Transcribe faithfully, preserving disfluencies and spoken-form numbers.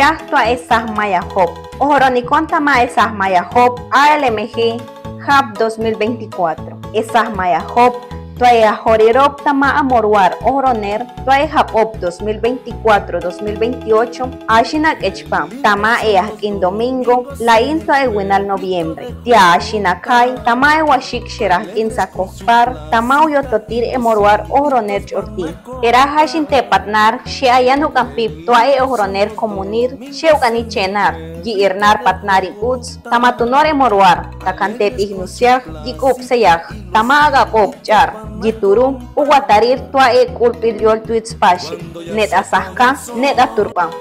Tua e sahmaya jop. Ojoronikon tama e sahmaya jop, A L M G, jap dos mil veinticuatro. E sahmaya jop tua e ajorirob tama amoruar ojoroner tua e jabob dos mil veinticuatro, dos mil veintiocho, ashi na k'echpan tama e ajkin domingo, lain tua e winal noviembre. Tia ashi na kai tama e washik xerajkin sakoj par tama uyototir e moruar ojoroner ch'urtin. Bera jashin te patnar, shi ayan ukan pip tua e ojoroner komunir, shi ukan ichenar, yi irnar patnar in uts, tama tunor e moruar, takan te bijnusiaj, yi k'ub seyaj, tama ag'abob ch'ar, yi turu, uwatarir tua e k'ulbil yol twits pashil, net asajka, net aturban.